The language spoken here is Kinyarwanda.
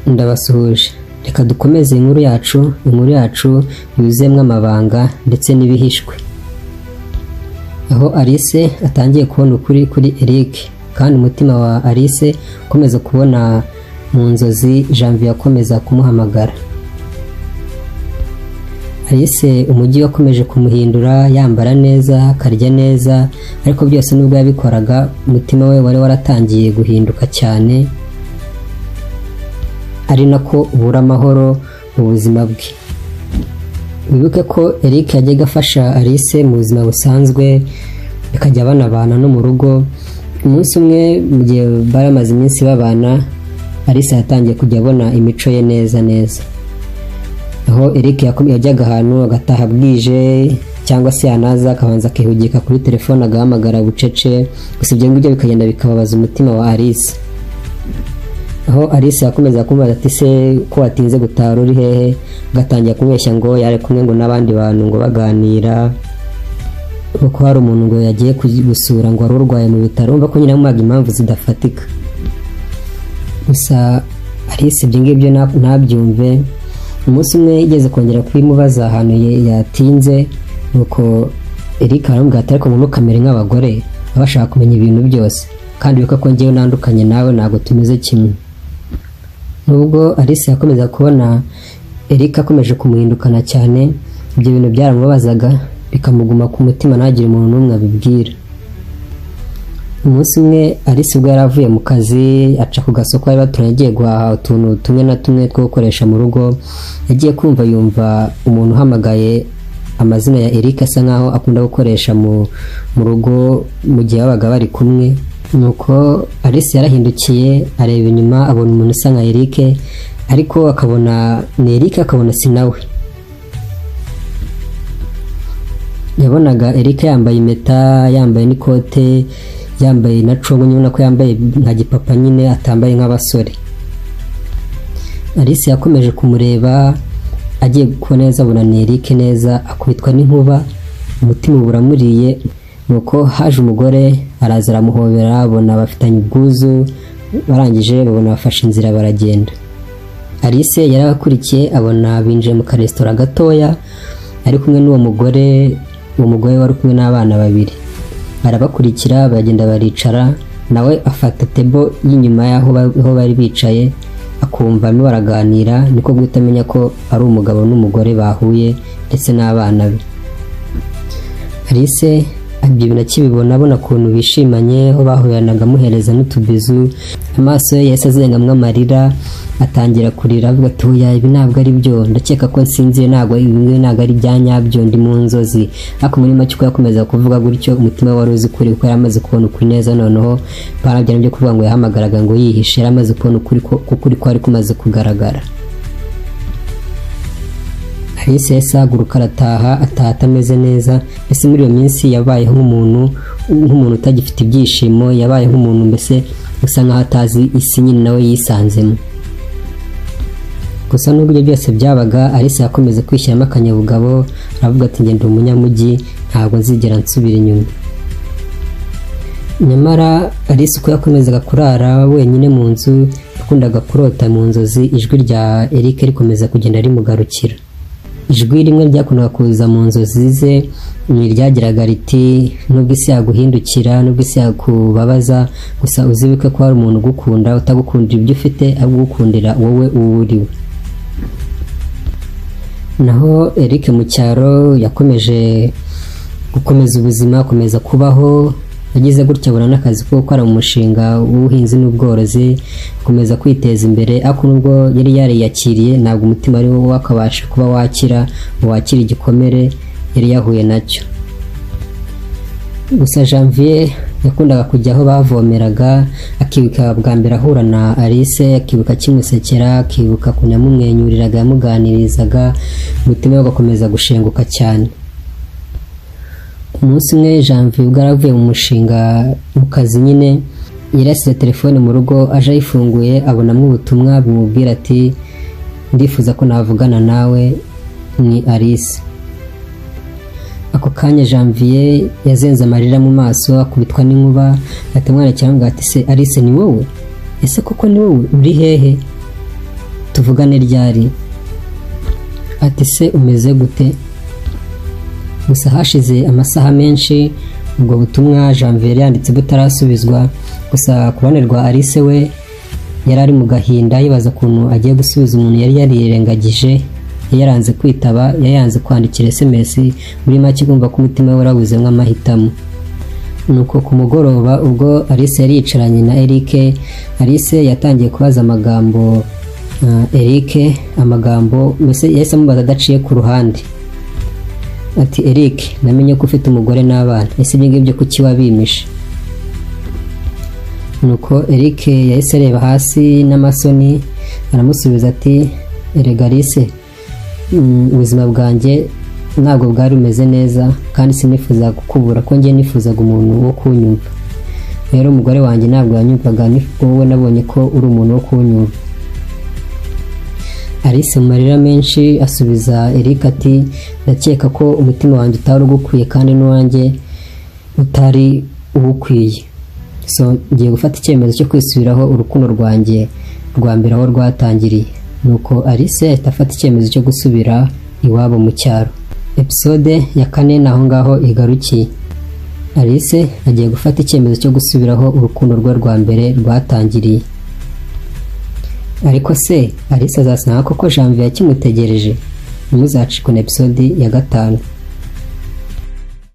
Ndabasuhuje, reka dukomeze inkuru yacu. Inkuru yacu yuzuyemo amabanga ndetse n'ibihishwe, aho Alice atangiye kubona ukuri kuri Eric, kandi umutima wa Alice ukomeza kubona mu nzozi Janvier akomeza kumuhamagara. Alice umujyi wakomeje kumuhindura, yambara neza, akarya neza, ariko byose nubwo yabikoraga, umutima we wari waratangiye guhinduka cyane, ari nako ubura amahoro mu buzima bwe. Wibuke ko Eric yajyaga afasha Alice mu buzima busanzwe, bakajya banabana no mu rugo. Umunsi umwe, mu gihe bari bamaze iminsi babana, Alice yatangiye kujya abona imico ye neza neza, aho Eric yajyaga ahantu agataha bwije, cyangwa se yanaza akabanza akihugika kuri telefone, agahamagara bucece. Gusa ibyo ngibyo bikagenda bikababaza umutima wa Alice, aho Alice yakomeza kumubaza ati: "Se ko watinze gutaha, uri hehe?" Agatangira kumubeshya ngo yari kumwe ngo n'abandi bantu, ngo baganira, kuko hari umuntu ngo yagiye gusura, ngo wari urwaye mu bitaro. Urumva ko nyine yamuhaga impamvu zidafatika. Gusa Alice ibyo ngibyo ntabyumve. Umunsi umwe yigeze kongera kubimubaza ahantu yatinze, nuko Eric aramubwira ati: "Ariko ntukamere nk'abagore baba bashaka kumenya ibintu byose, kandi wibuke ko njyewe nandukanye nawe, ntabwo tumeze kimwe." Nubwo Alice yakomeza kubona Eric akomeje kumuhindukana cyane, ibyo bintu byaramubabazaga, bikamuguma ku mutima, ntagire umuntu n'umwe abibwira. Umunsi umwe Alice ubwo yari avuye mu kazi, aca ku gasoko bari baturanye, agiye guhaha utuntu tumwe na tumwe two gukoresha mu rugo. Yagiye kumva yumva umuntu uhamagaye amazina ya Eric, asa nkaho akunda gukoresha mu rugo mu gihe babaga bari kumwe. Nuko Alice yarahindukiye, areba inyuma, abona umuntu usa nka Eric, ariko akabona ni Eric, akabona si nawe. Yabonaga Eric yambaye impeta, yambaye n'ikote, yambaye na congo nyine, ubona ko yambaye nka gipapa nyine, atambaye nk'abasore. Alice yakomeje kumureba, agiye kubona neza abona ni Eric neza, akubitwa n'inkuba, umutima uba uramuriye. Nuko haje umugore, araza aramuhobera, abona bafitanye ubwuzu. Barangije babona bafashe inzira, baragenda. Alice yarabakurikiye, abona binjiye mu karesitora gatoya, ari kumwe n'uwo mugore. Uwo mugore wari kumwe n'abana babiri. Arabakurikira, baragenda, baricara, nawe afata table y'inyuma y'aho aho bari bicaye, akumva barimo baraganira. Niko guhita amenya ko ari umugabo n'umugore bahuye ndetse n'abana be. Alice ibyo bintu akibibona, abona ukuntu bishimanye, aho bahuriranaga amuhereza n'utubizu, amaso ye yahise azengamwo amarira, atangira kurira, avuga ati: "Oya, ibi ntabwo ari byo, ndakeka ko nsinziye, ntabwo ibi ngibi, ntabwo ari ibya nyabyo, ndi mu nzozi." Ariko muri make, uko yakomeza kuvuga gutyo, umutima we wari uzi ukuri, kuko yari amaze kubona ukuri neza. Noneho barabya byo kuvuga ngo yahamagaraga ngo yihishe, yari amaze kubona ukuri, ko ukuri kwari kumaze kugaragara. Alice yahise ahaguruka arataha, ataha atameze neza. Mbese muri iyo minsi yabayeho nk'umuntu utagifite ibyishimo, yabaye nk'umuntu mbese usa nkaho atazi isi nyine nawe yisanzemo. Gusa nubwo ibyo byose byabaga, Alice yakomeza kwishyiramo akanyabugabo, aravuga ati: "Ngenda umunyamujyi, ntabwo nzigera nsubira inyuma." Nyamara Alice uko yakomezaga kurara wenyine mu nzu, yakundaga kurota mu nzozi ijwi rya Eric rikomeza kugenda rimugarukira. Ijwi rimwe ryakundaga kuza mu nzozi ze ni iryagiraga riti: "Nubwo isi yaguhindukira, nubwo isi yakubabaza, gusa uzibuke ko hari umuntu ugukunda, utagukundira ibyo ufite, ahubwo ugukundira wowe uwo uriwe." Naho Eric mu cyaro yakomeje gukomeza ubuzima, akomeza kubaho. Yagize gutya abona n'akazi ko gukora mu mushinga w'ubuhinzi n'ubworozi, akomeza kwiteza imbere. Ariko nubwo yari yariyakiriye, ntabwo umutima ari wo wakabasha kuba wakira ngo wakire igikomere yari yahuye nacyo. Gusa Janvier yakundaga kujya aho bavomeraga, akibuka bwa mbere ahura na Alice, akibuka akimusekera, akibuka ukuntu yamumwenyuriraga, yamuganirizaga, umutima we ugakomeza gushenguka cyane. Umunsi umwe Janvier ubwo yari avuye mu mushinga, mu kazi nyine, yari yasize telefone mu rugo. Aje ayifunguye, abonamo ubutumwa bumubwira ati: "Ndifuza ko navugana nawe, ni Alice." Ako kanya Janvier yazenze amarira mu maso, akubitwa n'inkuba, ahita amwandikira, amubwira ati: "Se Alice, ni wowe? Ese koko ni wowe? Uri hehe?" Tuvugane ryari? Ati: "Se umeze gute?" Gusa hashize amasaha menshi ubwo butumwa Janvier yanditse butarasubizwa. Gusa ku ruhande rwa Alice, we yari ari mu gahinda, yibaza ukuntu agiye gusubiza umuntu yari yarirengagije, yari yaranze kwitaba, yari yaranze kwandikira SMS. Muri make kumva ko umutima we warabuzemo amahitamo. Nuko ku mugoroba, ubwo Alice yari yicaranye na Eric, Alice yatangiye kubaza amagambo Eric, amagambo mbese yahise amubaza adaciye ku ruhande, ati: "Eric, namenye ko ufite umugore n'abana. Ese ibyo ngibyo kuki wabimishe?" Nuko Eric yahise areba hasi n'amasoni, aramusubiza ati: "Erega Alice, ubuzima bwanjye ntabwo bwari bumeze neza, kandi sinifuzaga kukubura, ko njye nifuzaga umuntu wo kunyumva. Rero umugore wanjye ntabwo yanyumvaga, wowe nabonye ko uri umuntu wo kunyumva." Alice mu marira menshi asubiza Eric ati: "Ndakeka ko umutima wanjye utari ugukwiye, kandi n'uwanjye utari uwukwiye. So ngiye gufata icyemezo cyo kwisubiraho urukundo rwanjye rwa mbere aho rwatangiriye." Nuko Alice ahita afata icyemezo cyo gusubira iwabo mu cyaro. Episode ya kane naho ngaho igarukiye. Alice agiye gufata icyemezo cyo gusubiraho urukundo rwe rwa mbere rwatangiriye. Ariko se Alice azasanga koko Janvier akimutegereje? Ntimuzacikwe na episode ya gatanu.